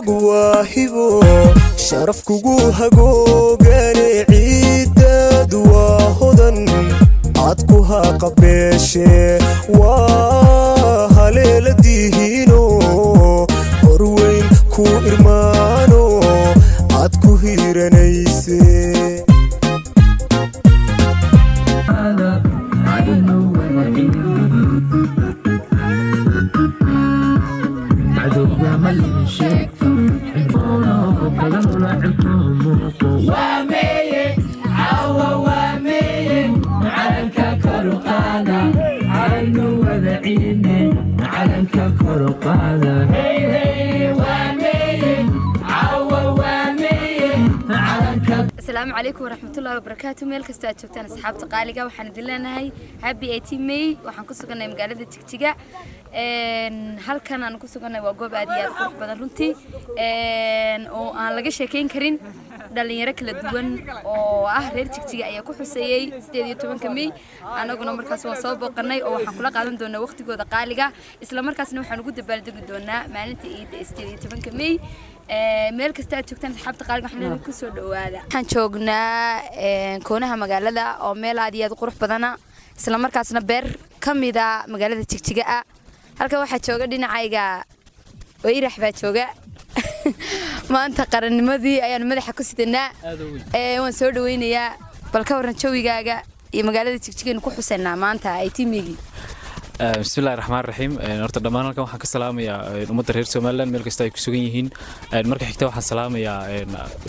Dhulkaagu waa hibo sharaf kugu hagoogane, ciiddaadu waa hodan aad ku haqabeeshe, waa haleeladihiino horweyn ku irmaano aad ku hiiranayse. Asalaamu calaykum waraxmatullahi wabarakaatu. Meel kasta aad joogtaan, asxaabta qaaliga, waxaan idin leenahay happy 18 May. Waxaan ku sugannahay magaalada Jigjiga. Halkan aan ku sugannahay waa goob aad iyo aad qurux badan runtii oo aan laga sheekeyn karin. Dhalinyaro kala duwan oo ah reer Jigjiga ayaa ku xuseeyey 18-ka May. Anaguna markaas waan soo booqanay oo waxaan kula qaadan doonaa waqtigooda qaaliga, isla markaasna waxaan ugu dabaaldegi doonaa maalinta ciidda ee 18-ka May. Meel kasta aad joogtaan, asxaabta qaaliga, waxaan leedahay kusoo dhawaada. Waxaan joognaa koonaha magaalada oo meel aad iyo aad u qurux badana, isla markaasna beer ka mida magaalada Jigjiga ah. Halkan waxaa jooga dhinacayga Weyrax baa jooga. Maanta qarannimadii ayaanu madaxa ku sidanaa. Waan soo dhaweynayaa. Bal ka warran jawigaaga iyo magaalada Jigjigaynu ku xuseynaa maanta 18 Maygii? Bismillahi raxmaan raxiim. Horta dhammaan halkan waxaan ka salaamayaa ummadda reer Somaliland meel kasta ay ku sugan yihiin. Marka xigta waxaan salaamayaa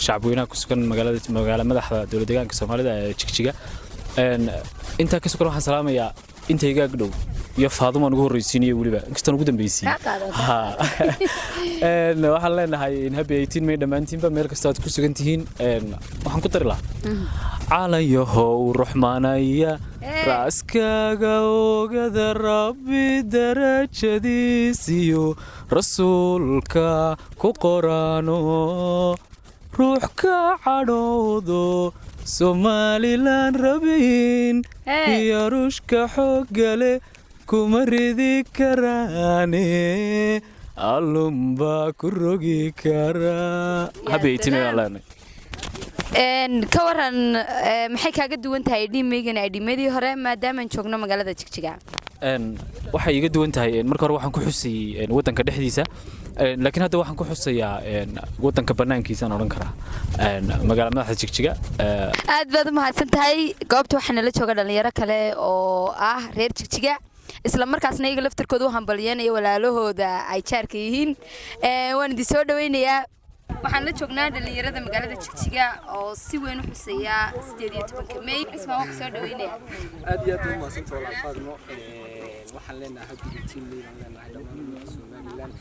shacabweynaha ku sugan magaalada, magaala madaxda dowlad deegaanka Soomaalida ee Jigjiga. Intaa ka sugan waxaan salaamayaa inta iga ag dhow iyo Faadumaan ugu horreysiinayo, weliba inkastaan ugu dambeysiyey. Waxaan leenahay happy 18 May dhammaantiinba meel kasta aad ku sugan tihiin. Waxaan ku dari lahaa: calanyahow ruxmaanaya, raaskaaga ogada Rabbi darajadiisiyo rasuulka ku qoraano, ruux ka cadhoodo Somalilan rabin iyo ruushka xooggale kuma ridi karaane, allunbaa ku rogi karaa. Happy 18 May baan leenahay. Ka waran, maxay kaaga duwan tahay 18 Maygan 18 Maydii hore, maadaamaan joogno magaalada Jigjiga? Waxay iga duwan tahay, marka hore waxaan ku xusayey waddanka dhexdiisa, laakiin hadda waxaan ku xusayaa waddanka bannaankiisaan odhan karaa, magaala madaxda Jigjiga. Aad baad u mahadsan tahay. Goobta waxaa nala jooga dhalinyaro kale oo ah reer Jigjiga, isla markaasna iyaga laftarkooda u hambalyeynaya walaalahooda ay jaarka yihiin. Waan idin soo dhaweynayaa. Waxaan la joognaa dhalinyarada magaalada Jigjiga oo si weyn u xuseeya 18-ka May. Cismaan, waan ku soo dhaweynaya. Aad iyo aad u mahadsantahay, walaal Faadmo. Waxaan leenahay happy 18 May baan leenahay dhammaan ummadda Somaliland,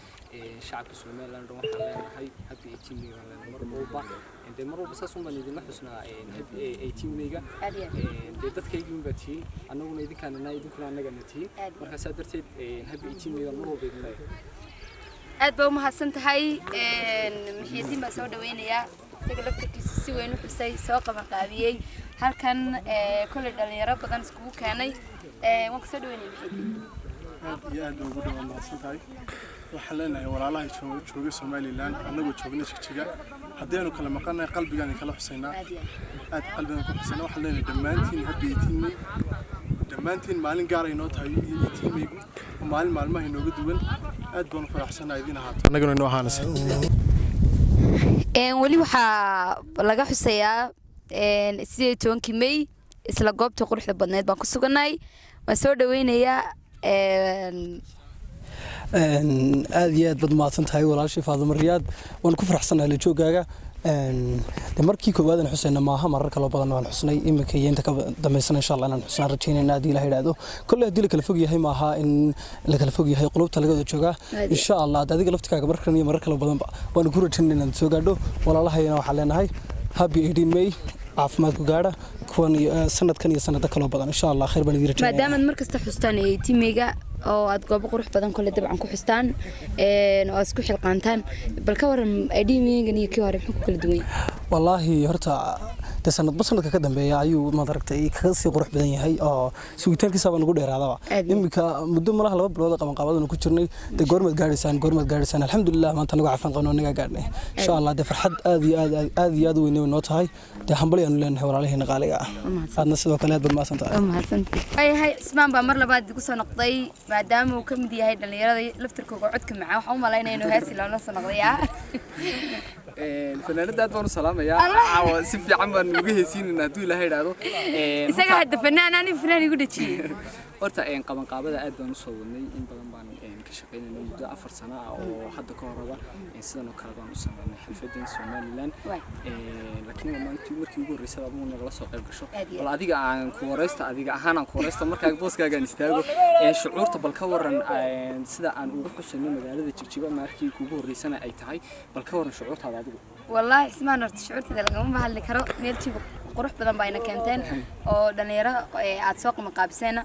shacabka Somaliland dhan waxaan leenahay happy 18 May baan leenahay. Mar walba dee, mar walba saas un baan idinla xusnaa happy 18 Mayga. Dee dadkaygii un baa tihiin, annaguna idinkaana nahay, idinkuna annagana tihiin. Marka saa darteed happy 18 May baan mar walba idin leeyahay. Aad baa u mahadsan tahay. Muxiidiin baa soo dhaweynayaa, isaga laftarkiisa si weyn u xusay, soo qaban qaabiyey halkan, kolley dhalinyaro badan iskugu keenay. Waan ku soo dhaweynaya, Muxiidiin. Aad iyo aad ugu dhawaa mahadsan tahay. Waxaan leenahay walaalaha jooga Somaliland, annagoo joogna Jigjiga, haddaynu kala maqannahay qalbigaan kala xusaynaa, aad qalbigaan ku xusaynaa. Waxaan leenahay dhammaantiin happy 18 May dhammaantiin. Maalin gaar ay noo tahay 18 Maygu oo maalin maalmaha inooga duwan. Aad baan u faraxsanahay idin ahaato, annaguna inoo ahaanaysa. Weli waxaa laga xusayaa 18-kii May, isla goobtii quruxda badneed baan ku sugannahay. Waan soo dhaweynayaa. Aad iyo aad baad mahadsan tahay, walaashii Faadimo Riyaad. Waan ku faraxsanahay la joogaaga. De markii koowaad aan xusayna maaha, marar kaloo badan waan xusnay. Iminka iyo inta ka dambaysana insha Allah inaan xusnaan rajaynayna haddii Ilaah yidhaahdo. Kolley haddii la kala fog yahay, maaha in la kala fog yahay, qulubta laga wada joogaa insha Allah. Hadda adiga laftikaaga markan iyo marar kale badanba waanu ku rajaynayna inaad soo gaadho. Walaalahayana waxaan leenahay happy 18 May, caafimaad ku gaadha kuwan iyo sanadkan iyo sanado kaloo badan insha Allah. Khayr baan idiin rajaynaya. Maadaamaad mar kasta xustaan 18 Mayga oo aad goobo qurux badan kole dabcan ku xustaan oo aad isku xilqaantaan, bal ka waran 18 Maygan iyo kii hore, muxuu ku kala duwan yahay? Wallaahi horta Dee sanadba sanadka ka dambeeya ayuu, maad aragtay, kaga sii qurux badan yahay oo sugitaankiisaba nagu dheeraadaba. Aad iyo aad. Iminka muddo malaha 2 bilood qabanqaabadanu ku jirnay. Dee goormaad gaadhaysaan, goormaad gaadhaysaan? Alxamdulilah, maanta anagu cafaan qabno, anagaa gaadhnay, insha Allah. Dee farxad aad iyo aad aad iyo aad u weyn way noo tahay. Dee hambalyaanu leenahay walaalaheena qaaliga ah. Aadna sidoo kale aad baad mahadsan tahay. Waayahay, Cismaan baa mar labaad igu soo noqday, maadaama uu ka mid yahay dhallinyarada laftirkooga codka macaan. Waxaan u malaynaya inuu heesi loona soo noqday ah. Fanaanada aad baan u salaamayaa. Caawa si fiican baan uga heesiinaynaa hadduu Ilaahay idhaahdo. Isaga hadda fanaan, aniga fanaan igu dhajiyey. Horta qabanqaabada aad baan usoo wadnay, in badan baan ka shaqaynayna, muddo 4 sano ah oo hadda ka horaba sidan oo kale baan u sameynay xalfadan Somaliland. Laakiin waa maalintii markii ugu horreysay adigu nagala soo qayb gasho. Aad iyo aad. Bal adiga aan ku wareysta, adiga ahaan aan ku wareysta, markaa booskaagaan istaago. Shucuurta bal ka waran, sida aan ugu xusanay magaalada Jigjiga markii kuugu horreysana ay tahay, bal ka waran shucuurtaada adigu? Wallaahi Cismaan, horta shucuurteeda lagama hadli karo. Meel jiba qurux badan baa ina keenteen oo dhalinyaro aad soo qabanqaabiseena.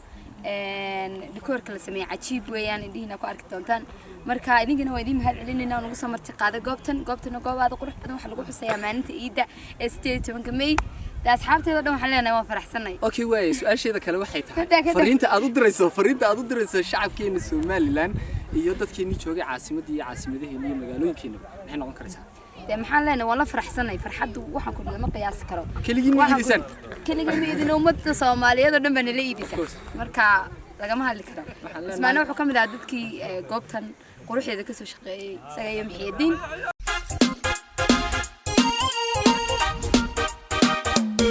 Dikoorka la sameeyey cajiib weeyaan, indhihiina ku arki doontaan. Marka idinkana waa idiin mahad celinayna oo nagu soo marti qaaday goobtan. Goobtana goob aad u qurux badan. Waxaa lagu xusayaa maalinta Iidda ee 18-ka May. Dee asxaabteeda dhan waxaan leenahay waan faraxsanay. Okay, waaye su-aasheeda kale waxay tahay Kada, kada. fariinta aad u dirayso shacabkeena Somaliland iyo dadkeenii joogay caasimadda iyo caasimadaheenna iyo magaalooyinkeena maxay noqon karaysaa? Dee maxaan leenahay? Waan la faraxsanay. Farxaddu waxaan ku lama qiyaasi karo. Keligii ma Waxaan ku- iidaysaan? Keligii ma iidin, ummadda Soomaaliyeed oo dhan baa nala iidaysa. Course. Marka lagama hadli karo. Waxaan leenahay- Ismaana wuxuu ka mid ahaa dadkii goobtan quruxdeeda kasoo shaqeeyey, isaga iyo Muxiidiin.